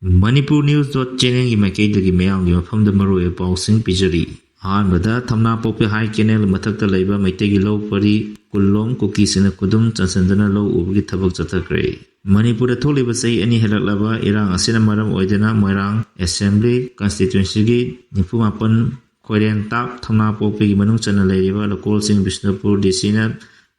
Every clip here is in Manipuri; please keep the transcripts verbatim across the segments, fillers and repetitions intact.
Manipur News dot channelꯒꯤ ꯃꯥꯏꯀꯩꯗꯒꯤ ꯃꯌꯥꯝꯒꯤ ꯃꯐꯝꯗ ꯃꯔꯨꯑꯣꯏꯕ ꯄꯥꯎꯁꯤꯡ ꯄꯤꯖꯔꯤ꯫ ꯑꯍꯥꯟꯕꯗ, ꯊꯝꯅꯥꯄꯣꯛꯄꯤ ꯍꯥꯏ ꯀꯦꯅꯦꯜ ꯃꯊꯛꯇ ꯂꯩꯕ ꯃꯩꯇꯩꯒꯤ ꯂꯧ ꯄꯔꯤ ꯀꯨꯟꯂꯣꯝ ꯀꯨꯀꯤꯁꯤꯡꯅ ꯈꯨꯗꯨꯝ ꯆꯟꯁꯤꯟꯗꯨꯅ ꯂꯧ ꯎꯕꯒꯤ ꯊꯕꯛ ꯆꯠꯊꯈ꯭ꯔꯦ꯫ ꯃꯅꯤꯄꯨꯔꯗ ꯊꯣꯛꯂꯤꯕ ꯆꯍꯤ ꯑꯅꯤ ꯍꯦꯜꯂꯛꯂꯕ ꯏꯔꯥꯡ ꯑꯁꯤꯅ ꯃꯔꯝ ꯑꯣꯏꯗꯨꯅ ꯃꯣꯏꯔꯥꯡ Assembly Constituencyꯒꯤ ꯅꯤꯐꯨ ꯃꯥꯄꯟ ꯈꯣꯏꯔꯦꯟ ꯇꯥꯛ ꯊꯝꯅꯥꯄꯣꯛꯄꯤꯒꯤ ꯃꯅꯨꯡ ꯆꯟꯅ ꯂꯩꯔꯤꯕ ꯂꯧꯀꯣꯜꯁꯤꯡ ꯕꯤꯁꯅꯨꯄꯨꯔ DCꯅ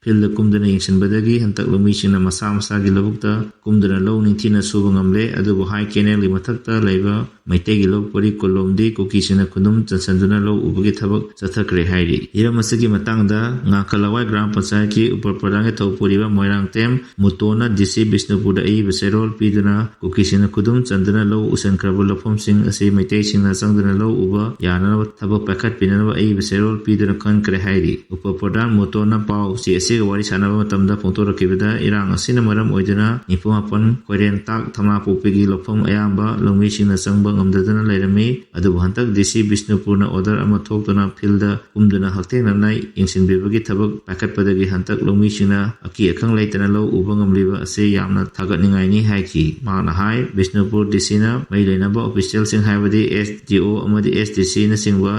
ꯐꯤꯜꯗ ꯀꯨꯝꯗꯨꯅ ꯌꯦꯡꯁꯤꯟꯕꯗꯒꯤ ꯍꯟꯗꯛ ꯂꯧꯃꯤꯁꯤꯡꯅ ꯃꯁꯥ ꯃꯁꯥꯒꯤ ꯂꯧꯕꯨꯛꯇ ꯀꯨꯝꯗꯨꯅ ꯂꯧ ꯅꯤꯡꯊꯤꯅ ꯁꯨꯕ ꯉꯝꯂꯦ꯫ ꯑꯗꯨꯕꯨ ꯍꯥꯏ ꯀꯦꯅꯦꯜꯒꯤ ꯃꯊꯛꯇ ꯂꯩꯕ ꯃꯩꯇꯩꯒꯤ ꯂꯧ ꯄꯔꯤ ꯀꯨꯟꯂꯣꯝꯗꯤ ꯀꯨꯀꯤꯁꯤꯡꯅ ꯈꯨꯗꯨꯝ ꯆꯟꯁꯤꯟꯗꯨꯅ ꯂꯧ ꯎꯕꯒꯤ ꯊꯕꯛ ꯆꯠꯊꯈ꯭ꯔꯦ ꯍꯥꯏꯔꯤ꯫ ꯍꯤꯔꯝ ꯑꯁꯤꯒꯤ ꯃꯇꯥꯡꯗ ꯉꯥꯡꯈ ꯂꯋꯥꯏ ꯒ꯭ꯔꯥꯝ ꯄꯟꯆꯥꯌꯠꯀꯤ ꯎꯄꯔ ꯄ꯭ꯔꯙꯥꯟꯒꯤ ꯊꯧꯄꯨꯔꯤꯕ ꯃꯣꯏꯔꯥꯡꯊꯦꯝ ꯃꯨꯇꯣꯟꯅ DC ꯕꯤꯁꯅꯨꯄꯨꯔꯗ ꯑꯏꯕ ꯆꯦꯔꯣꯜ ꯄꯤꯗꯨꯅ ꯀꯨꯀꯤꯁꯤꯡꯅ ꯈꯨꯗꯨꯝ ꯆꯟꯗꯨꯅ ꯂꯧ ꯎꯁꯟꯈ꯭ꯔꯕ ꯂꯧꯐꯝꯁꯤꯡ ꯑꯁꯤ ꯃꯩꯇꯩꯁꯤꯡꯅ ꯆꯪꯗꯨꯅ ꯂꯧ ꯎꯕ ꯌꯥꯅꯅꯕ ꯊꯕꯛ ꯄꯥꯏꯈꯠꯄꯤꯅꯅꯕ ꯑꯏꯕ ꯆꯦꯔꯣꯜ ꯄꯤꯗꯨꯅ ꯈꯟꯈ꯭ꯔꯦ ꯍꯥꯏꯔꯤ꯫ ꯎꯄ ꯄ꯭ꯔꯙꯥꯟ ꯃꯨꯇꯣꯟꯅ ꯄꯥꯎ ꯆꯦ ꯑꯁꯤꯒ ꯋꯥꯔꯤ ꯁꯥꯟꯅꯕ ꯃꯇꯝꯗ ꯐꯣꯡꯗꯣꯔꯛꯈꯤꯕꯗ ꯏꯔꯥꯡ ꯑꯁꯤꯅ ꯃꯔꯝ ꯑꯣꯏꯗꯨꯅ ꯅꯤꯐꯨ ꯃꯥꯄꯟ ꯈꯣꯏꯔꯦꯟ ꯇꯥꯛ ꯊꯝꯅꯥꯄꯣꯛꯄꯤꯒꯤ ꯂꯧꯐꯝ ꯑꯌꯥꯝꯕ ꯂꯧꯃꯤꯁꯤꯡꯅ ꯆꯪꯕ ꯉꯝꯗꯗꯨꯅ ꯂꯩꯔꯝꯃꯤ꯫ ꯑꯗꯨꯕꯨ ꯍꯟꯗꯛ DC ꯕꯤꯁꯅꯨꯄꯨꯔꯅ order ꯑꯃ ꯊꯣꯛꯇꯨꯅ ꯐꯤꯜꯗ ꯀꯨꯝꯗꯨꯅ ꯍꯛꯊꯦꯡꯅꯅ ꯌꯦꯡꯁꯤꯟꯕꯤꯕꯒꯤ ꯊꯕꯛ ꯄꯥꯏꯈꯠꯄꯗꯒꯤ ꯍꯟꯗꯛ ꯂꯧꯃꯤꯁꯤꯡꯅ ꯑꯀꯤ ꯑꯈꯪ ꯂꯩꯇꯅ ꯂꯧ ꯎꯕ ꯉꯝꯂꯤꯕ ꯑꯁꯤ ꯌꯥꯝꯅ ꯊꯥꯒꯠꯅꯤꯡꯉꯥꯏꯅꯤ ꯍꯥꯏꯈꯤ꯫ ꯃꯍꯥꯛꯅ ꯍꯥꯏ, ꯕꯤꯁꯅꯨꯄꯨꯔ DCꯅ ꯃꯔꯤ ꯂꯩꯅꯕ officialꯁꯤꯡ ꯍꯥꯏꯕꯗꯤ SDO ꯑꯃꯗꯤ SDCꯅꯆꯤꯡꯕ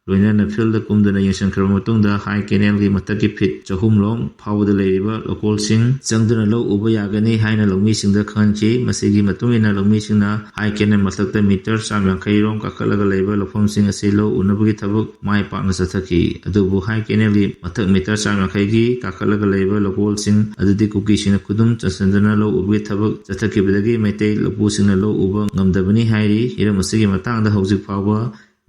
ꯂꯣꯏꯅꯅ ꯐꯤꯜꯗ ꯀꯨꯝꯗꯨꯅ ꯌꯦꯡꯁꯤꯟꯈ꯭ꯔꯕ ꯃꯇꯨꯡꯗ ꯍꯥꯏ ꯀꯦꯅꯦꯜꯒꯤ ꯃꯊꯛꯀꯤ ꯐꯤꯠ ꯆꯍꯨꯝ ꯂꯣꯝ ꯐꯥꯎꯕꯗ ꯂꯩꯔꯤꯕ ꯂꯧꯀꯣꯜꯁꯤꯡ ꯆꯪꯗꯨꯅ ꯂꯧ ꯎꯕ ꯌꯥꯒꯅꯤ ꯍꯥꯏꯅ ꯂꯧꯃꯤꯁꯤꯡꯗ ꯈꯪꯍꯟꯈꯤ꯫ ꯃꯁꯤꯒꯤ ꯃꯇꯨꯡ ꯏꯟꯅ ꯂꯧꯃꯤꯁꯤꯡꯅ ꯍꯥꯏ ꯀꯦꯅꯦꯜ ꯃꯊꯛꯇ ꯃꯤꯇꯔ ꯆꯥꯝ ꯌꯥꯡꯈꯩ ꯔꯣꯝ ꯀꯥꯈꯠꯂꯒ ꯂꯩꯕ ꯂꯧꯐꯝꯁꯤꯡ ꯑꯁꯤ ꯂꯧ ꯎꯅꯕꯒꯤ ꯊꯕꯛ ꯃꯥꯏ ꯄꯥꯛꯅ ꯆꯠꯊꯈꯤ꯫ ꯑꯗꯨꯕꯨ ꯍꯥꯏ ꯀꯦꯅꯦꯜꯒꯤ ꯃꯊꯛ ꯃꯤꯇꯔ ꯆꯥꯝ ꯌꯥꯡꯈꯩꯒꯤ ꯀꯥꯈꯠꯂꯒ ꯂꯩꯕ ꯂꯧꯀꯣꯜꯁꯤꯡ ꯑꯗꯨꯗꯤ ꯀꯨꯀꯤꯁꯤꯡꯅ ꯈꯨꯗꯨꯝ ꯆꯟꯁꯤꯟꯗꯨꯅ ꯂꯧ ꯎꯕꯒꯤ ꯊꯕꯛ ꯆꯠꯊꯈꯤꯕꯗꯒꯤ ꯃꯩꯇꯩ ꯂꯧꯄꯨꯁꯤꯡꯅ ꯂꯧ ꯎꯕ ꯉꯝꯗꯕꯅꯤ ꯍꯥꯏꯔꯤ꯫ ꯍꯤꯔꯝ ꯑꯁꯤꯒꯤ ꯃꯇꯥꯡꯗ ꯍꯧꯖꯤꯛ ꯐꯥꯎꯕ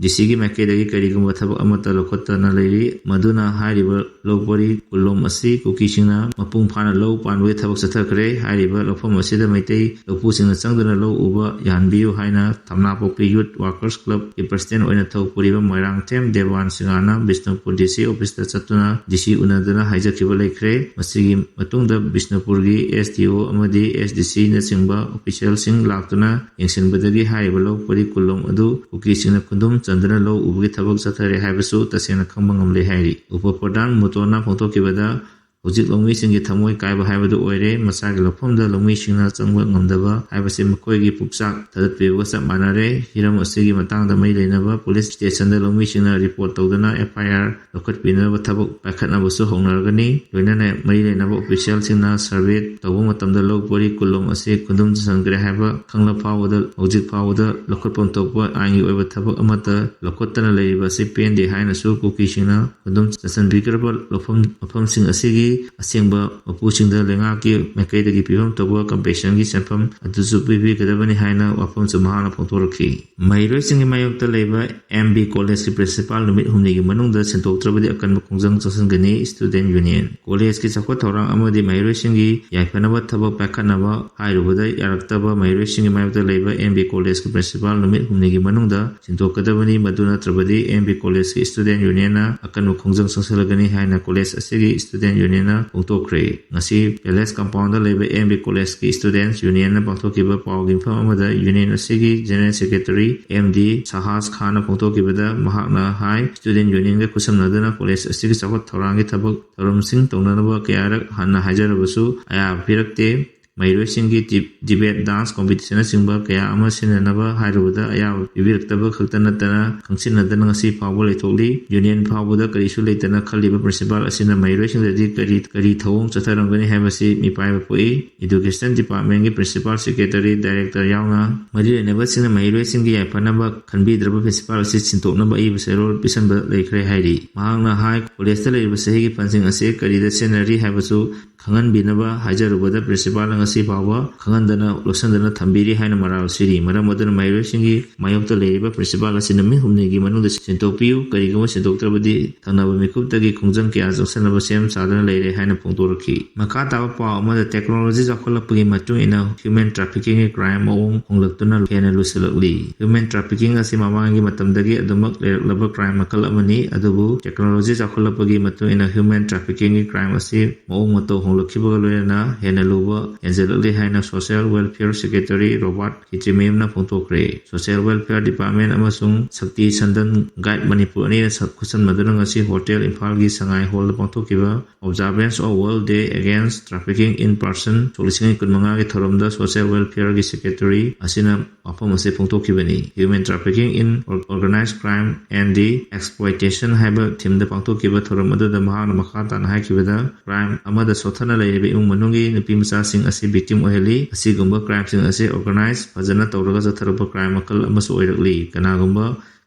DCꯒꯤ ꯃꯥꯏꯀꯩꯗꯒꯤ ꯀꯔꯤꯒꯨꯝꯕ ꯊꯕꯛ ꯑꯃꯠꯇ ꯂꯧꯈꯠꯇꯅ ꯂꯩꯔꯤ꯫ ꯃꯗꯨꯅ ꯍꯥꯏꯔꯤꯕ ꯂꯧ ꯄꯔꯤ ꯀꯨꯟꯂꯣꯝ ꯑꯁꯤ ꯀꯨꯀꯤꯁꯤꯡꯅ ꯃꯄꯨꯡ ꯐꯥꯅ ꯂꯧ ꯄꯥꯟꯕꯒꯤ ꯊꯕꯛ ꯆꯠꯊꯈ꯭ꯔꯦ꯫ ꯍꯥꯏꯔꯤꯕ ꯂꯧꯐꯝ ꯑꯁꯤꯗ ꯃꯩꯇꯩ ꯂꯧꯄꯨꯁꯤꯡꯅ ꯆꯪꯗꯨꯅ ꯂꯧ ꯎꯕ ꯌꯥꯍꯟꯕꯤꯌꯨ ꯍꯥꯏꯅ ꯊꯝꯅꯥꯄꯣꯛꯄꯤ Youth Workers Clubꯀꯤ president ꯑꯣꯏꯅ ꯊꯧ ꯄꯨꯔꯤꯕ ꯃꯣꯏꯔꯥꯡꯊꯦꯝ ꯗꯦꯕꯥꯟ ꯁꯤꯡꯍꯅ ꯕꯤꯁꯅꯨꯄꯨꯔ DC officeꯇ ꯆꯠꯇꯨꯅ DC ꯎꯅꯗꯨꯅ ꯍꯥꯏꯖꯈꯤꯕ ꯂꯩꯈ꯭ꯔꯦ꯫ ꯃꯁꯤꯒꯤ ꯃꯇꯨꯡꯗ ꯕꯤꯁꯅꯨꯄꯨꯔꯒꯤ SDO ꯑꯃꯗꯤ SDCꯅꯆꯤꯡꯕ officialꯁꯤꯡ ꯂꯥꯛꯇꯨꯅ ꯌꯦꯡꯁꯤꯟꯕꯗꯒꯤ ꯍꯥꯏꯔꯤꯕ ꯂꯧ ꯄꯔꯤ ꯀꯨꯟꯂꯣꯝ ꯑꯗꯨ ꯀꯨꯀꯤꯁꯤꯡꯅ ꯈꯨꯗꯨꯝ ꯆꯟꯗꯨꯅ ꯂꯧ ꯎꯕꯒꯤ ꯊꯕꯛ ꯆꯠꯊꯔꯦ ꯍꯥꯏꯕꯁꯨ ꯇꯁꯦꯡꯅ ꯈꯪꯕ ꯉꯝꯂꯦ ꯍꯥꯏꯔꯤ꯫ ꯎꯄ ꯄ꯭ꯔꯙꯥꯟ ꯃꯨꯇꯣꯟꯅ ꯐꯣꯡꯗꯣꯛꯈꯤꯕꯗ ꯍꯧꯖꯤꯛ ꯂꯧꯃꯤꯁꯤꯡꯒꯤ ꯊꯃꯣꯏ ꯀꯥꯏꯕ ꯍꯥꯏꯕꯗꯨ ꯑꯣꯏꯔꯦ꯫ ꯃꯁꯥꯒꯤ ꯂꯧꯐꯝꯗ ꯂꯧꯃꯤꯁꯤꯡꯅ ꯆꯪꯕ ꯉꯝꯗꯕ ꯍꯥꯏꯕꯁꯤ ꯃꯈꯣꯏꯒꯤ ꯄꯨꯛꯆꯥꯛ ꯊꯥꯗꯠꯄꯤꯕꯒ ꯆꯞ ꯃꯥꯟꯅꯔꯦ꯫ ꯍꯤꯔꯝ ꯑꯁꯤꯒꯤ ꯃꯇꯥꯡꯗ ꯃꯔꯤ ꯂꯩꯅꯕ ꯄꯨꯂꯤꯁ ꯁ꯭ꯇꯦꯁꯟꯗ ꯂꯧꯃꯤꯁꯤꯡꯅ ꯔꯤꯄꯣꯔꯠ ꯇꯧꯗꯨꯅ ꯑꯦꯐ ꯑꯥꯏ ꯑꯥꯔ ꯂꯧꯈꯠꯄꯤꯅꯕ ꯊꯕꯛ ꯄꯥꯏꯈꯠꯅꯕꯁꯨ ꯍꯧꯅꯔꯒꯅꯤ꯫ ꯂꯣꯏꯅꯅ ꯃꯔꯤ ꯂꯩꯅꯕ ꯑꯣꯐꯤꯁꯤꯌꯦꯜꯁꯤꯡꯅ ꯁꯔꯚꯦ ꯇꯧꯕ ꯃꯇꯝꯗ ꯂꯧ ꯄꯔꯤ ꯀꯨꯟꯂꯣꯝ ꯑꯁꯤ ꯈꯨꯟꯗꯨꯝ ꯆꯟꯈ꯭ꯔꯦ ꯍꯥꯏꯕ ꯈꯪꯂ ꯐꯥꯎꯕꯗ ꯍꯧꯖꯤꯛ ꯐꯥꯎꯕꯗ ꯂꯧꯈꯠꯐꯝ ꯊꯣꯛꯄ ꯑꯥꯏꯟꯒꯤ ꯑꯣꯏꯕ ꯊꯕꯛ ꯑꯃꯠꯇ ꯂꯧꯈꯠꯇꯅ ꯂꯩꯔꯤꯕ ꯑꯁꯤ ꯄꯦꯟꯗꯦ ꯍꯥꯏꯅꯁꯨ ꯀꯨꯀꯤꯁꯤꯡꯅ ꯈꯨꯟꯗꯨꯝ ꯆꯟꯁꯤꯟꯕꯤꯈ꯭ꯔꯕ ꯂꯧꯐꯝ, ꯃꯐꯝꯁꯤꯡ ꯑꯁꯤꯒꯤ ꯑꯁꯦꯡꯕ ꯃꯄꯨꯁꯤꯡꯗ ꯂꯩꯉꯥꯛꯀꯤ ꯃꯥꯏꯀꯩꯗꯒꯤ ꯄꯤꯐꯝ ꯊꯣꯛꯄ ꯀꯝꯄꯦꯟꯁꯦꯁꯟꯒꯤ ꯁꯦꯟꯐꯝ ꯑꯗꯨꯁꯨ ꯄꯤꯕꯤꯒꯗꯕꯅꯤ ꯍꯥꯏꯅ ꯋꯥꯐꯝꯁꯨ ꯃꯍꯥꯛꯅ ꯐꯣꯡꯗꯣꯔꯛꯈꯤ꯫ ꯃꯍꯩꯔꯣꯏꯁꯤꯡꯒꯤ ꯃꯥꯌꯣꯛꯇ ꯂꯩꯕ ꯑꯦꯝ ꯕꯤ ꯀꯣꯂꯦꯖꯀꯤ ꯄ꯭ꯔꯤꯟꯁꯤꯄꯥꯜ ꯅꯨꯃꯤꯠ ꯍꯨꯝꯅꯤꯒꯤ ꯃꯅꯨꯡꯗ ꯁꯤꯟꯗꯣꯛꯇ꯭ꯔꯕꯗꯤ ꯑꯀꯟꯕ ꯈꯣꯡꯖꯪ ꯆꯠꯁꯤꯟꯒꯅꯤ꯫ Student union. ꯀꯣꯂꯦꯖꯀꯤ ꯆꯥꯎꯈꯠ ꯊꯧꯔꯥꯡ ꯑꯃꯗꯤ ꯃꯍꯩꯔꯣꯏꯁꯤꯡꯒꯤ ꯌꯥꯏꯐꯅꯕ ꯊꯕꯛ ꯄꯥꯏꯈꯠꯅꯕ ꯍꯥꯏꯔꯨꯕꯗ ꯌꯥꯔꯛꯇꯕ ꯃꯍꯩꯔꯣꯏꯁꯤꯡꯒꯤ ꯃꯥꯌꯣꯛꯇ ꯂꯩꯕ ꯑꯦꯝ ꯕꯤ ꯀꯣꯂꯦꯖꯀꯤ ꯄ꯭ꯔꯤꯟꯁꯤꯄꯥꯜ ꯅꯨꯃꯤꯠ ꯍꯨꯝꯅꯤꯒꯤ ꯃꯅꯨꯡꯗ ꯁꯤꯟꯗꯣꯛꯀꯗꯕꯅꯤ꯫ ꯃꯗꯨ ꯅꯠꯇ꯭ꯔꯕꯗꯤ ꯑꯦꯝ ꯕꯤ ꯀꯣꯂꯦꯖꯀꯤ ꯁ꯭ꯇꯨꯗꯦꯟꯠ ꯌꯨꯅꯤꯌꯟꯅ ꯑꯀꯟꯕ ꯈꯣꯡꯖꯪ ꯆꯪꯁꯤꯜꯂꯒꯅꯤ ꯍꯥꯏꯅ ꯀꯣꯂꯦꯖ ꯑꯁꯤꯒꯤ ꯁ꯭ꯇꯨꯗꯦꯟꯠ ꯌꯨꯅꯤꯌꯟꯅ ꯐꯣꯡꯗꯣꯛꯈ꯭ꯔꯦ꯫ ꯉꯁꯤ ꯄꯦꯂꯦꯁ ꯀꯝꯄꯥꯎꯟꯗ ꯂꯩꯕ ꯑꯦꯝ ꯕꯤ ꯀꯣꯂꯦꯖꯀꯤ ꯁ꯭ꯇꯨꯗꯦꯟꯠ ꯌꯨꯅꯤꯌꯟꯅ ꯄꯥꯡꯊꯣꯛꯈꯤꯕ ꯄꯥꯎꯒꯤ ꯃꯤꯐꯝ ꯑꯃꯗ ꯌꯨꯅꯤꯌꯟ ꯑꯁꯤꯒꯤ ꯖꯦꯅꯔꯦꯜ ꯁꯦꯀ꯭ꯔꯦꯇꯔꯤ ꯑꯦꯝ ꯗꯤ ꯁꯍꯥꯖ ꯈꯥꯟꯅ ꯐꯣꯡꯗꯣꯛꯈꯤꯕꯗ ꯃꯍꯥꯛꯅ ꯍꯥꯏ, ꯁ꯭ꯇꯨꯗꯦꯟꯠ ꯌꯨꯅꯤꯌꯟꯒ ꯈꯨꯠꯁꯝꯅꯗꯨꯅ ꯀꯣꯂꯦꯖ ꯑꯁꯤꯒꯤ ꯆꯥꯎꯈꯠ ꯊꯧꯔꯥꯡꯒꯤ ꯊꯕꯛ ꯊꯧꯔꯝꯁꯤꯡ ꯇꯧꯅꯅꯕ ꯀꯌꯥꯔꯛ ꯍꯟꯅ ꯍꯥꯏꯖꯔꯕꯁꯨ ꯑꯌꯥꯕ ꯄꯤꯔꯛꯇꯦ꯫ ꯃꯍꯩꯔꯣꯏꯁꯤꯡꯒꯤ ꯗꯤ-, ꯗꯤꯕꯦꯠ ꯗꯥꯟꯁ ꯀꯣꯝꯄꯤꯇꯤꯁꯟꯅꯆꯤꯡꯕ ꯀꯌꯥ ꯑꯃ ꯁꯤꯟꯅꯅꯕ ꯍꯥꯏꯔꯨꯕꯗ ꯑꯌꯥꯕ ꯄꯤꯕꯤꯔꯛꯇꯕ ꯈꯛꯇ ꯅꯠꯇꯅ ꯈꯪꯁꯤꯟꯅꯗꯅ ꯉꯁꯤ ꯐꯥꯎꯕ ꯂꯩꯊꯣꯛꯂꯤ꯫ ꯌꯨꯅꯤꯌꯟ ꯐꯥꯎꯕꯗ ꯀꯔꯤꯁꯨ ꯂꯩꯇꯅ ꯈꯜꯂꯤꯕ ꯄ꯭ꯔꯤꯟꯁꯤꯄꯥꯜ ꯑꯁꯤꯅ ꯃꯍꯩꯔꯣꯏꯁꯤꯡꯗꯗꯤ ꯀꯔꯤ, ꯀꯔꯤ ꯊꯧꯑꯣꯡ ꯆꯠꯊꯔꯝꯒꯅꯤ ꯍꯥꯏꯕꯁꯤ ꯃꯤꯄꯥꯏꯕ ꯄꯣꯛꯏ꯫ ꯏꯗꯨꯀꯦꯁꯟ ꯗꯤꯄꯥꯔꯠꯃꯦꯟꯒꯤ ꯄ꯭ꯔꯤꯟꯁꯤꯄꯥꯜ, ꯁꯦꯀ꯭ꯔꯦꯇꯔꯤ, ꯗꯥꯏꯔꯦꯛꯇꯔ ꯌꯥꯎꯅ ꯃꯔꯤ ꯂꯩꯅꯕꯁꯤꯡꯅ ꯃꯍꯩꯔꯣꯏꯁꯤꯡꯒꯤ ꯌꯥꯏꯐꯅꯕ ꯈꯟꯕꯤꯗ꯭ꯔꯕ ꯄ꯭ꯔꯤꯟꯁꯤꯄꯥꯜ ꯑꯁꯤ ꯁꯤꯟꯗꯣꯛꯅꯕ ꯑꯏꯕ ꯆꯦꯔꯣꯜ ꯄꯤꯁꯟꯕ ꯂꯩꯈ꯭ꯔꯦ ꯍꯥꯏꯔꯤ꯫ ꯃꯍꯥꯛꯅ ꯍꯥꯏ, ꯀꯣꯂꯦꯖꯇ ꯂꯩꯔꯤꯕ ꯆꯍꯤꯒꯤ ꯐꯟꯁꯤꯡ ꯑꯁꯤ ꯀꯔꯤꯗ ꯁꯤꯖꯤꯟꯅꯔꯤ ꯍꯥꯏꯕꯁꯨ ꯈꯪꯍꯟꯕꯤꯅꯕ ꯍꯥꯏꯖꯔꯨꯕꯗ ꯄ꯭ꯔꯤꯟꯁꯤꯄꯥꯜꯅ ꯉꯁꯤ ꯐꯥꯎꯕ ꯈꯪꯍꯟꯗꯅ ꯂꯣꯠꯁꯤꯟꯗꯅ ꯊꯝꯕꯤꯔꯤ ꯍꯥꯏꯅ ꯃꯔꯥꯜ ꯁꯤꯔꯤ꯫ ꯃꯔꯝ ꯑꯗꯨꯅ ꯃꯍꯩꯔꯣꯏꯁꯤꯡꯒꯤ ꯃꯥꯌꯣꯛꯇ ꯂꯩꯔꯤꯕ ꯄ꯭ꯔꯤꯟꯁꯤꯄꯥꯜ ꯑꯁꯤ ꯅꯨꯃꯤꯠ ꯍꯨꯝꯅꯤꯒꯤ ꯃꯅꯨꯡꯗ ꯁꯤꯟꯗꯣꯛꯄꯤꯌꯨ꯫ ꯀꯔꯤꯒꯨꯝꯕ ꯁꯤꯟꯗꯣꯛꯇ꯭ꯔꯕꯗꯤ ꯊꯪꯅꯕ ꯃꯤꯀꯨꯞꯇꯒꯤ ꯈꯣꯡꯖꯪ ꯀꯌꯥ ꯆꯪꯁꯤꯟꯅꯕ ꯁꯦꯝ ꯁꯥꯗꯨꯅ ꯂꯩꯔꯦ ꯍꯥꯏꯅ ꯐꯣꯡꯗꯣꯔꯛꯈꯤ꯫ ꯃꯈꯥ ꯇꯥꯕ ꯄꯥꯎ ꯑꯃꯗ, ꯇꯦꯛꯅꯣꯂꯣꯖꯤ ꯆꯥꯎꯈꯠꯂꯛꯄꯒꯤ ꯃꯇꯨꯡ ꯏꯟꯅ ꯍ꯭ꯌꯨꯃꯦꯟ ꯇ꯭ꯔꯥꯐꯤꯀꯤꯡꯒꯤ ꯀ꯭ꯔꯥꯏꯝ ꯃꯑꯣꯡ ꯍꯣꯡꯂꯛꯇꯨꯅ ꯍꯦꯟꯅ ꯂꯨꯁꯤꯜꯂꯛꯂꯤ꯫ ꯍ꯭ꯌꯨꯃꯦꯟ ꯇ꯭ꯔꯥꯐꯤꯀꯤꯡ ꯑꯁꯤ ꯃꯃꯥꯡꯒꯤ ꯃꯇꯝꯗꯒꯤ ꯑꯗꯨꯃꯛ ꯂꯩꯔꯛꯂꯕ ꯀ꯭ꯔꯥꯏꯝ ꯃꯈꯜ ꯑꯃꯅꯤ, ꯑꯗꯨꯕꯨ ꯇꯦꯛꯅꯣꯂꯣꯖꯤ ꯆꯥꯎꯈꯠꯂꯛꯄꯒꯤ ꯃꯇꯨꯡ ꯏꯟꯅ ꯍ꯭ꯌꯨꯃꯦꯟ ꯇ꯭ꯔꯥꯐꯤꯀꯤꯡꯒꯤ ꯀ꯭ꯔꯥꯏꯝ ꯑꯁꯤ ꯃꯑꯣꯡ ꯃꯇꯧ ꯍꯧꯔꯛꯈꯤꯕꯒ ꯂꯣꯏꯅꯅ ꯍꯦꯟꯅ ꯂꯨꯕ ꯍꯦꯟꯖꯜꯂꯛꯂꯤ ꯍꯥꯏꯅ Social Welfare Secretary Robert ꯈꯦꯇ꯭ꯔꯤꯃꯌꯨꯝꯅ ꯐꯣꯡꯗꯣꯛꯈ꯭ꯔꯦ꯫ Social Welfare Department ꯑꯃꯁꯨꯡ Shakti Sandan Guide Manipur ꯑꯅꯤꯅ ꯁꯛ ꯈꯨꯠꯁꯝꯅꯗꯨꯅ ꯉꯁꯤ ꯍꯣꯇꯦꯜ ꯏꯝꯐꯥꯜꯒꯤ ꯁꯉꯥꯏ ꯍꯣꯜꯗ ꯄꯥꯡꯊꯣꯛꯈꯤꯕ Observance of World Day Against Trafficking in Person ꯁꯣꯛ ꯂꯤꯁꯤꯡ ꯑꯅꯤ ꯀꯨꯟꯃꯉꯥꯒꯤ ꯊꯧꯔꯝꯗ Social Welfareꯒꯤ Secretary ꯑꯁꯤꯅ ꯋꯥꯐꯝ ꯑꯁꯤ ꯐꯣꯡꯗꯣꯛꯈꯤꯕꯅꯤ꯫ Human Trafficking in Organized Crime and the Exploitation ꯍꯥꯏꯕ themeꯗ ꯄꯥꯡꯊꯣꯛꯈꯤꯕ ꯊꯧꯔꯝ ꯑꯗꯨꯗ ꯃꯍꯥꯛꯅ ꯃꯈꯥ ꯇꯥꯅ ꯍꯥꯏꯈꯤꯕꯗ, crime ꯑꯃꯗ ꯁꯣꯠꯊꯅ ꯂꯩꯔꯤꯕ ꯏꯃꯨꯡ ꯃꯅꯨꯡꯒꯤ ꯅꯨꯄꯤ ꯃꯆꯥꯁꯤꯡ ꯑꯁꯤ victim ꯑꯣꯏꯍꯜꯂꯤ꯫ ꯑꯁꯤꯒꯨꯝꯕ crimeꯁꯤꯡ ꯑꯁꯤ organize ꯐꯖꯅ ꯇꯧꯔꯒ ꯆꯠꯊꯔꯛꯄ crime ꯃꯈꯜ ꯑꯃꯁꯨ ꯑꯣꯏꯔꯛꯂꯤ꯫ ꯀꯅꯥꯒꯨꯝꯕ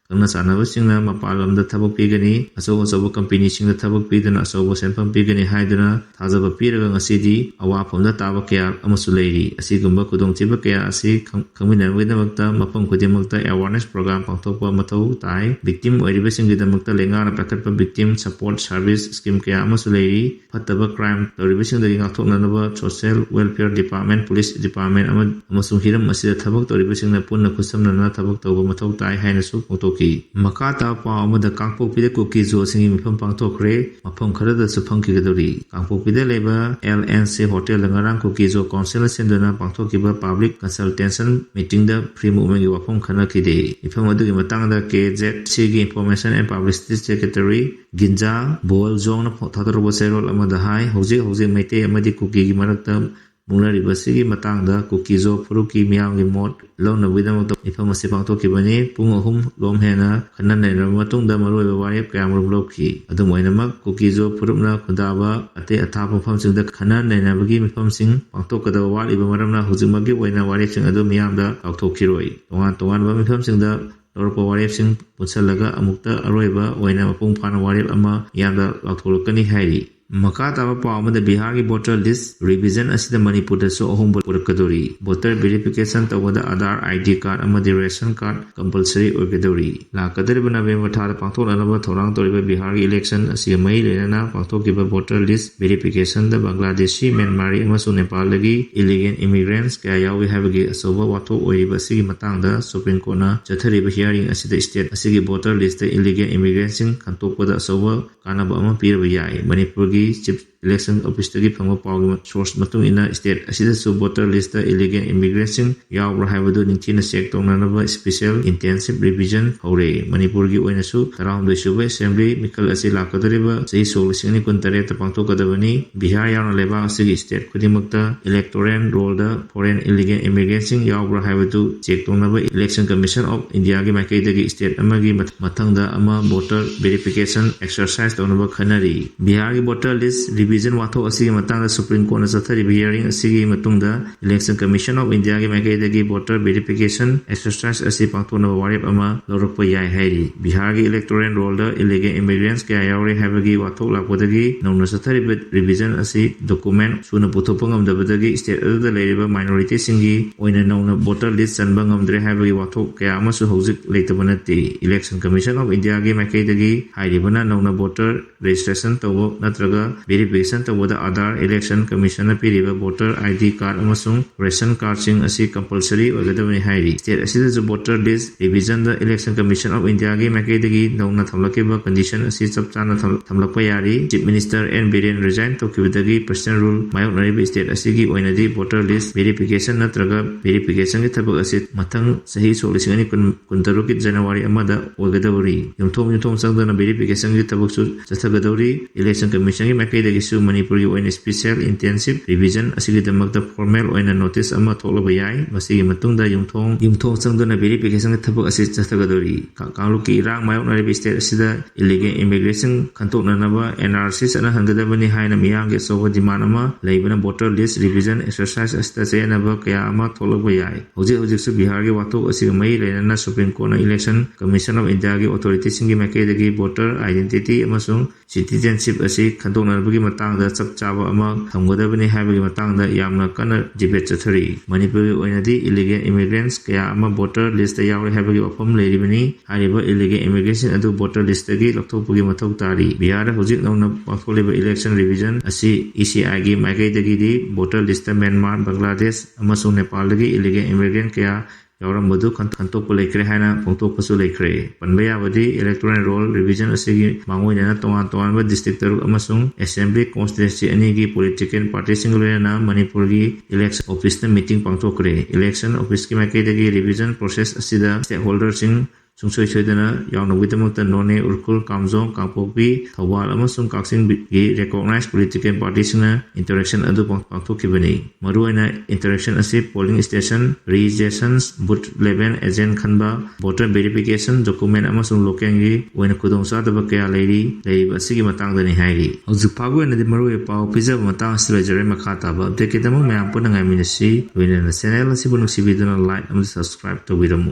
ꯈꯪꯅ ꯆꯥꯟꯅꯕꯁꯤꯡꯅ ꯃꯄꯥꯟ ꯂꯝꯗ ꯊꯕꯛ ꯄꯤꯒꯅꯤ, ꯑꯆꯧ ꯑꯆꯧꯕ companyꯁꯤꯡꯗ ꯊꯕꯛ ꯄꯤꯗꯨꯅ ꯑꯆꯧꯕ ꯁꯦꯟꯐꯝ ꯄꯤꯒꯅꯤ ꯍꯥꯏꯗꯨꯅ ꯊꯥꯖꯕ ꯄꯤꯔꯒ ꯉꯁꯤꯗꯤ ꯑꯋꯥꯐꯝꯗ ꯇꯥꯕ ꯀꯌꯥ ꯑꯃꯁꯨ ꯂꯩꯔꯤ꯫ ꯑꯁꯤꯒꯨꯝꯕ ꯈꯨꯗꯣꯡꯊꯤꯕ ꯀꯌꯥ ꯑꯁꯤ ꯈꯪ-, ꯈꯪꯃꯤꯟꯅꯕꯒꯤꯗꯃꯛꯇ ꯃꯐꯝ ꯈꯨꯗꯤꯡꯃꯛꯇ awareness program ꯄꯥꯡꯊꯣꯛꯄ ꯃꯊꯧ ꯇꯥꯏ꯫ Victim ꯑꯣꯏꯔꯤꯕꯁꯤꯡꯒꯤꯗꯃꯛꯇ ꯂꯩꯉꯥꯛꯅ ꯄꯥꯏꯈꯠꯄ Victim Support Service Scheme ꯀꯌꯥ ꯑꯃꯁꯨ ꯂꯩꯔꯤ꯫ ꯐꯠꯇꯕ crime ꯇꯧꯔꯤꯕꯁꯤꯡꯗꯒꯤ ꯉꯥꯛꯊꯣꯛꯅꯅꯕ Social Welfare Department, Police Department ꯑꯃ-, ꯑꯃꯁꯨꯡ ꯍꯤꯔꯝ ꯑꯁꯤꯗ ꯊꯕꯛ ꯇꯧꯔꯤꯕꯁꯤꯡꯅ ꯄꯨꯟꯅ ꯈꯨꯠꯁꯝꯅꯅ ꯊꯕꯛ ꯇꯧꯕ ꯃꯊꯧ ꯇꯥꯏ ꯍꯥꯏꯅꯁꯨ ꯐꯣꯡꯗꯣꯛꯈꯤ꯫ ꯃꯈꯥ ꯇꯥꯕ ꯄꯥꯎ ꯑꯃꯗ ꯀꯥꯡꯄꯣꯛꯄꯤꯗ ꯀꯨꯀꯤ ꯖꯣꯁꯤꯡꯒꯤ ꯃꯤꯐꯝ ꯄꯥꯡꯊꯣꯛꯈ꯭ꯔꯦ꯫ ꯃꯐꯝ ꯈꯔꯗꯁꯨ ꯐꯪꯈꯤꯒꯗꯧꯔꯤ꯫ ꯀꯥꯡꯄꯣꯛꯄꯤꯗ ꯂꯩꯕ L N C Hotelꯗ ꯉꯔꯥꯡ ꯀꯨꯀꯤ ꯖꯣ Councilꯅ ꯁꯤꯟꯗꯨꯅ ꯄꯥꯡꯊꯣꯛꯈꯤꯕ Public Consultation Meetingꯗ Free Movementꯀꯤ ꯋꯥꯐꯝ ꯈꯟꯅꯈꯤꯗꯦ꯫ ꯃꯤꯐꯝ ꯑꯗꯨꯒꯤ ꯃꯇꯥꯡꯗ K Z Cꯒꯤ Information and Publicity Secretary ꯒꯤꯟꯖꯥ ꯕꯣꯜꯖꯣꯡꯅ ꯐꯣ-, ꯊꯥꯗꯣꯔꯛꯄ ꯆꯦꯔꯣꯜ ꯑꯃꯗ ꯍꯥꯏ, ꯍꯧꯖꯤꯛ ꯍꯧꯖꯤꯛ ꯃꯩꯇꯩ ꯑꯃꯗꯤ ꯀꯨꯀꯤꯒꯤ ꯃꯔꯛꯇ ꯃꯨꯛꯅꯔꯤꯕꯁꯤꯒꯤ ꯃꯇꯥꯡꯗ ꯀꯨꯀꯤ ꯖꯣ ꯐꯨꯔꯨꯞꯀꯤ ꯃꯤꯌꯥꯝꯒꯤ ꯃꯣꯠ ꯂꯧꯅꯕꯒꯤꯗꯃꯛꯇ ꯃꯤꯐꯝ ꯑꯁꯤ ꯄꯥꯡꯊꯣꯛꯈꯤꯕꯅꯤ꯫ ꯄꯨꯡ ꯑꯍꯨꯝ ꯂꯣꯝ ꯍꯦꯟꯅ ꯈꯟꯅ ꯅꯩꯅꯔꯕ ꯃꯇꯨꯡꯗ ꯃꯔꯨꯑꯣꯏꯕ ꯋꯥꯔꯦꯞ ꯀꯌꯥꯃꯔꯨꯝ ꯂꯧꯈꯤ꯫ ꯑꯗꯨꯝ ꯑꯣꯏꯅꯃꯛ, ꯀꯨꯀꯤ ꯖꯣ ꯐꯨꯔꯨꯞꯅ ꯈꯨꯟꯗꯥꯕ ꯑꯇꯩ ꯑꯊꯥꯞꯄ ꯃꯐꯝꯁꯤꯡꯗ ꯈꯟꯅ ꯅꯩꯅꯕꯒꯤ ꯃꯤꯐꯝꯁꯤꯡ ꯄꯥꯡꯊꯣꯛꯀꯗꯕ ꯋꯥꯠꯂꯤꯕ ꯃꯔꯝꯅ ꯍꯧꯖꯤꯛꯃꯛꯀꯤ ꯑꯣꯏꯅ ꯋꯥꯔꯦꯞꯁꯤꯡ ꯑꯗꯨ ꯃꯤꯌꯥꯝꯗ ꯂꯥꯎꯊꯣꯛꯈꯤꯔꯣꯏ꯫ ꯇꯣꯉꯥꯟ ꯇꯣꯉꯥꯟꯕ ꯃꯤꯐꯝꯁꯤꯡꯗ ꯂꯧꯔꯛꯄ ꯋꯥꯔꯦꯞꯁꯤꯡ ꯄꯨꯟꯁꯤꯜꯂꯒ ꯑꯃꯨꯛꯇ ꯑꯔꯣꯏꯕ ꯑꯣꯏꯅ ꯃꯄꯨꯡ ꯐꯥꯅ ꯋꯥꯔꯦꯞ ꯑꯃ ꯃꯤꯌꯥꯝꯗ ꯂꯥꯎꯊꯣꯛꯂꯛꯀꯅꯤ ꯍꯥꯏꯔꯤ꯫ ꯃꯈꯥ ꯇꯥꯕ ꯄꯥꯎ ꯑꯃꯗ ꯕꯤꯍꯥꯔꯒꯤ voter list revision ꯑꯁꯤꯗ ꯃꯅꯤꯄꯨꯔꯗꯁꯨ ꯑꯍꯣꯡꯕ ꯄꯨꯔꯛꯀꯗꯧꯔꯤ꯫ Voter verification ꯇꯧꯕꯗ Aadhaar, I D card ꯑꯃꯗꯤ ration card compulsory ꯑꯣꯏꯒꯗꯧꯔꯤ꯫ ꯂꯥꯛꯀꯗꯧꯔꯤꯕ November ꯊꯥꯗ ꯄꯥꯡꯊꯣꯛꯅꯅꯕ ꯊꯧꯔꯥꯡ ꯇꯧꯔꯤꯕ ꯕꯤꯍꯥꯔꯒꯤ election ꯑꯁꯤꯒ ꯃꯔꯤ ꯂꯩꯅꯅ ꯄꯥꯡꯊꯣꯛꯈꯤꯕ voter list verificationꯗ ꯕꯪꯒ꯭ꯂꯥꯗꯦꯁꯤ, ꯃ꯭ꯌꯥꯟꯃꯥꯔꯤ ꯑꯃꯁꯨꯡ ꯅꯦꯄꯥꯜꯗꯒꯤ illegal immigrants ꯀꯌꯥ ꯌꯥꯎꯏ ꯍꯥꯏꯕꯒꯤ ꯑꯆꯧꯕ ꯋꯥꯊꯣꯛ ꯑꯣꯏꯔꯤꯕ ꯑꯁꯤꯒꯤ ꯃꯇꯥꯡꯗ Supreme Courtꯅ ꯆꯠꯊꯔꯤꯕ hearing ꯑꯁꯤꯗ state ꯑꯁꯤꯒꯤ voter listꯇ illegal immigrantꯁꯤꯡ ꯈꯟꯗꯣꯛꯄꯗ ꯑꯆꯧꯕ ꯀꯥꯟꯅꯕ ꯑꯃ ꯄꯤꯔꯕ ꯌꯥꯏ꯫ ꯃꯅꯤꯄꯨꯔꯒꯤ Chief Election Officeꯇꯒꯤ ꯐꯪꯕ ꯄꯥꯎꯒꯤ source ꯃꯇꯨꯡ ꯏꯟꯅ state ꯑꯁꯤꯗꯁꯨ voter listꯇ illegal immigrantꯁꯤꯡ ꯌꯥꯎꯕ꯭ꯔꯥ ꯍꯥꯏꯕꯗꯨ ꯅꯤꯡꯊꯤꯅ check ꯇꯧꯅꯅꯕ special intensive revision ꯍꯧꯔꯦ꯫ ꯃꯅꯤꯄꯨꯔꯒꯤ ꯑꯣꯏꯅꯁꯨ ꯇꯔꯥꯍꯨꯝꯗꯣꯏ ꯁꯨꯕ assembly ꯃꯤꯈꯜ ꯑꯁꯤ ꯂꯥꯛꯀꯗꯧꯔꯤꯕ ꯆꯍꯤ ꯁꯣꯛ ꯂꯤꯁꯤꯡ ꯑꯅꯤ ꯀꯨꯟ ꯇꯔꯦꯠꯇ ꯄꯥꯡꯊꯣꯛꯀꯗꯕꯅꯤ꯫ ꯕꯤꯍꯥꯔ ꯌꯥꯎꯅ ꯂꯩꯕꯥꯛ ꯑꯁꯤꯒꯤ state ꯈꯨꯗꯤꯡꯃꯛꯇ electoral rollꯗ foreign illegal immigrantꯁꯤꯡ ꯌꯥꯎꯕ꯭ꯔꯥ ꯍꯥꯏꯕꯗꯨ check ꯇꯧꯅꯕ Election Commission of Indiaꯒꯤ ꯃꯥꯏꯀꯩꯗꯒꯤ state ꯑꯃꯒꯤ ꯃꯊꯪꯗ ꯑꯃ voter verification exercise ꯇꯧꯅꯕ ꯈꯟꯅꯔꯤ꯫ ꯕꯤꯍꯥꯔꯒꯤ voter list revision ꯋꯥꯊꯣꯛ ꯑꯁꯤꯒꯤ ꯃꯇꯥꯡꯗ Supreme Courtꯅ ꯆꯠꯊꯔꯤꯕ hearing ꯑꯁꯤꯒꯤ ꯃꯇꯨꯡꯗ Election Commission of Indiaꯒꯤ ꯃꯥꯏꯀꯩꯗꯒꯤ voter verification exercise ꯑꯁꯤ ꯄꯥꯡꯊꯣꯛꯅꯕ ꯋꯥꯔꯦꯞ ꯑꯃ ꯂꯧꯔꯛꯄ ꯌꯥꯏ ꯍꯥꯏꯔꯤ꯫ ꯕꯤꯍꯥꯔꯒꯤ electoral rollꯗ illegal immigrants ꯀꯌꯥ ꯌꯥꯎꯔꯦ ꯍꯥꯏꯕꯒꯤ ꯋꯥꯊꯣꯛ ꯂꯥꯛꯄꯗꯒꯤ ꯅꯧꯅ ꯆꯠꯊꯔꯤꯕ revision ꯑꯁꯤ document ꯁꯨꯅ ꯄꯨꯊꯣꯛꯄ ꯉꯝꯗꯕꯗꯒꯤ state ꯑꯗꯨꯗ ꯂꯩꯔꯤꯕ minorityꯁꯤꯡꯒꯤ ꯑꯣꯏꯅ ꯅꯧꯅ voter list ꯆꯟꯕ ꯉꯝꯗ꯭ꯔꯦ ꯍꯥꯏꯕꯒꯤ ꯋꯥꯊꯣꯛ ꯀꯌꯥ ꯑꯃꯁꯨ ꯍꯧꯖꯤꯛ ꯂꯩꯇꯕ ꯅꯠꯇꯦ꯫ Election Commission of Indiaꯒꯤ ꯃꯥꯏꯀꯩꯗꯒꯤ ꯍꯥꯏꯔꯤꯕꯅ ꯅꯧꯅ voter registration ꯇꯧꯕ ꯅꯠꯇ꯭ꯔꯒ verification ꯇꯧꯕꯗ Aadhaar, Election Commissionꯅ ꯄꯤꯔꯤꯕ voter ID card ꯑꯃꯁꯨꯡ ration cardꯁꯤꯡ ꯑꯁꯤ compulsory ꯑꯣꯏꯒꯗꯕꯅꯤ ꯍꯥꯏꯔꯤ꯫ State ꯑꯁꯤꯗꯁꯨ voter list revisionꯗ Election Commission of Indiaꯒꯤ ꯃꯥꯏꯀꯩꯗꯒꯤ ꯅꯧꯅ ꯊꯝꯂꯛꯈꯤꯕ condition ꯑꯁꯤ ꯆꯞ ꯆꯥꯅ ꯊꯝ-, ꯊꯝꯂꯛꯄ ꯌꯥꯔꯤ꯫ Chief Minister N Biren resign ꯇꯧꯈꯤꯕꯗꯒꯤ personal rule ꯃꯥꯌꯣꯛꯅꯔꯤꯕ state ꯑꯁꯤꯒꯤ ꯑꯣꯏꯅꯗꯤ voter list verification ꯅꯠꯇ꯭ꯔꯒ verificationꯒꯤ ꯊꯕꯛ ꯑꯁꯤ ꯃꯊꯪ ꯆꯍꯤ ꯁꯣꯛ ꯂꯤꯁꯤꯡ ꯑꯅꯤ ꯀꯨꯟ ꯀꯨꯟꯇꯔꯨꯛꯀꯤ January ꯑꯃꯗ ꯑꯣꯏꯒꯗꯧꯔꯤ꯫ ꯌꯨꯝꯊꯣꯡ ꯌꯨꯝꯊꯣꯡ ꯆꯪꯗꯨꯅ verificationꯒꯤ ꯊꯕꯛꯁꯨ ꯆꯠꯊꯒꯗꯧꯔꯤ꯫ Election Commissionꯒꯤ ꯃꯥꯏꯀꯩꯗꯒꯤꯁꯨ ꯃꯅꯤꯄꯨꯔꯒꯤ ꯑꯣꯏꯅ special intensive revision ꯑꯁꯤꯒꯤꯗꯃꯛꯇ formal ꯑꯣꯏꯅ notice ꯑꯃ ꯊꯣꯛꯂꯕ ꯌꯥꯏ꯫ ꯃꯁꯤꯒꯤ ꯃꯇꯨꯡꯗ ꯌꯨꯝꯊꯣꯡ ꯌꯨꯝꯊꯣꯡ ꯆꯪꯗꯨꯅ verificationꯒꯤ ꯊꯕꯛ ꯑꯁꯤ ꯆꯠꯊꯒꯗꯧꯔꯤ꯫ ꯀꯥ-, ꯀꯥꯡꯂꯨꯞꯀꯤ ꯏꯔꯥꯡ ꯃꯥꯌꯣꯛꯅꯔꯤꯕ state ꯑꯁꯤꯗ illegal immigrantꯁꯤꯡ ꯈꯟꯗꯣꯛꯅꯅꯕ NRC ꯆꯠꯅꯍꯟꯒꯗꯕꯅꯤ ꯍꯥꯏꯅ ꯃꯤꯌꯥꯝꯒꯤ ꯑꯆꯧꯕ demand ꯑꯃ ꯂꯩꯕꯅ voter list revision exercise ꯑꯁꯤꯗ ꯆꯌꯦꯠꯅꯕ ꯀꯌꯥ ꯑꯃ ꯊꯣꯛꯂꯛꯄ ꯌꯥꯏ꯫ ꯍꯧꯖꯤꯛ ꯍꯧꯖꯤꯛꯁꯨ ꯕꯤꯍꯥꯔꯒꯤ ꯋꯥꯊꯣꯛ ꯑꯁꯤꯒ ꯃꯔꯤ ꯂꯩꯅꯅ Supreme Courtꯅ Election Commission of Indiaꯒꯤ authorityꯁꯤꯡꯒꯤ ꯃꯥꯏꯀꯩꯗꯒꯤ voter identity ꯑꯃꯁꯨꯡ citizenship ꯑꯁꯤ ꯈꯟꯗꯣꯛꯅꯕꯒꯤ ꯃꯇꯥꯡꯗ ꯆꯞ ꯆꯥꯕ ꯑꯃ ꯊꯝꯒꯗꯕꯅꯤ ꯍꯥꯏꯕꯒꯤ ꯃꯇꯥꯡꯗ ꯌꯥꯝꯅ ꯀꯟꯅ debate ꯆꯠꯊꯔꯤ꯫ ꯃꯅꯤꯄꯨꯔꯒꯤ ꯑꯣꯏꯅꯗꯤ illegal immigrants ꯀꯌꯥ ꯑꯃ voter listꯇ ꯌꯥꯎꯔꯦ ꯍꯥꯏꯕꯒꯤ ꯋꯥꯐꯝ ꯂꯩꯔꯤꯕꯅꯤ꯫ ꯍꯥꯏꯔꯤꯕ illegal immigrantꯁꯤꯡ ꯑꯗꯨ voter listꯇꯒꯤ ꯂꯧꯊꯣꯛꯄꯒꯤ ꯃꯊꯧ ꯇꯥꯔꯤ꯫ ꯕꯤꯍꯥꯔꯗ ꯍꯧꯖꯤꯛ ꯅꯧꯅ ꯄꯥꯡꯊꯣꯛꯂꯤꯕ election revision ꯑꯁꯤ ECIꯒꯤ ꯃꯥꯏꯀꯩꯗꯒꯤꯗꯤ voter listꯇ Myanmar, Bangladesh ꯑꯃꯁꯨꯡ Nepalꯗꯒꯤ illegal immigrant ꯀꯌꯥ ꯌꯥꯎꯔꯝꯕꯗꯨ ꯈꯟ-, ꯈꯟꯇꯣꯛꯄ ꯂꯩꯈ꯭ꯔꯦ ꯍꯥꯏꯅ ꯐꯣꯡꯗꯣꯛꯄꯁꯨ ꯂꯩꯈ꯭ꯔꯦ꯫ ꯄꯟꯕ ꯌꯥꯕꯗꯤ electoral roll revision ꯑꯁꯤꯒꯤ ꯃꯥꯡꯑꯣꯏꯅꯅ ꯇꯣꯉꯥꯟ ꯇꯣꯉꯥꯟꯕ district ꯇꯔꯨꯛ ꯑꯃꯁꯨꯡ assembly constituency ꯑꯅꯤꯒꯤ political party ꯁꯤꯡꯒ ꯂꯣꯏꯅꯅ ꯃꯅꯤꯄꯨꯔꯒꯤ election office ꯇ meeting ꯄꯥꯡꯊꯣꯛꯈ꯭ꯔꯦ꯫ Election office ꯀꯤ ꯃꯥꯏꯀꯩꯗꯒꯤ revision process ꯑꯁꯤꯗ stakeholder ꯁꯤꯡ ꯁꯨꯡꯁꯣꯏ ꯁꯣꯏꯗꯅ ꯌꯥꯎꯅꯕꯒꯤꯗꯃꯛꯇ ꯅꯣꯅꯦ, ꯎꯈ꯭ꯔꯨꯜ, ꯀꯥꯝꯖꯣꯡ, ꯀꯥꯡꯄꯣꯛꯄꯤ, ꯊꯧꯕꯥꯜ ꯑꯃꯁꯨꯡ ꯀꯛꯆꯤꯡꯒꯤ recognized political party ꯁꯤꯡꯅ interaction ꯑꯗꯨ ꯄꯥꯡ-, ꯄꯥꯡꯊꯣꯛꯈꯤꯕꯅꯤ꯫ ꯃꯔꯨꯑꯣꯏꯅ interaction ꯑꯁꯤ polling station, registrations, booth level agent ꯈꯟꯕ, voter verification, document ꯑꯃꯁꯨꯡ local ꯒꯤ ꯑꯣꯏꯅ ꯈꯨꯗꯣꯡꯆꯥꯗꯕ ꯀꯌꯥ ꯂꯩꯔꯤ, ꯂꯩꯔꯤꯕ ꯑꯁꯤꯒꯤ ꯃꯇꯥꯡꯗꯅꯤ ꯍꯥꯏꯔꯤ꯫ ꯍꯧꯖꯤꯛ ꯐꯥꯎꯕꯒꯤ ꯑꯣꯏꯅꯗꯤ ꯃꯔꯨꯑꯣꯏꯕ ꯄꯥꯎ ꯄꯤꯖꯕ ꯃꯇꯥꯡ ꯑꯁꯤꯗ ꯂꯣꯏꯖꯔꯦ꯫ ꯃꯈꯥ ꯇꯥꯕ update ꯀꯤꯗꯃꯛ ꯃꯌꯥꯝ ꯄꯨꯟꯅ ꯉꯥꯏꯃꯤꯟꯅꯁꯤ꯫ ꯂꯣꯏꯅꯅ channel ꯑꯁꯤꯕꯨ ꯅꯨꯡꯁꯤꯕꯤꯗꯨꯅ like ꯑꯃꯗꯤ subscribe ꯇꯧꯕꯤꯔꯝꯃꯨ꯫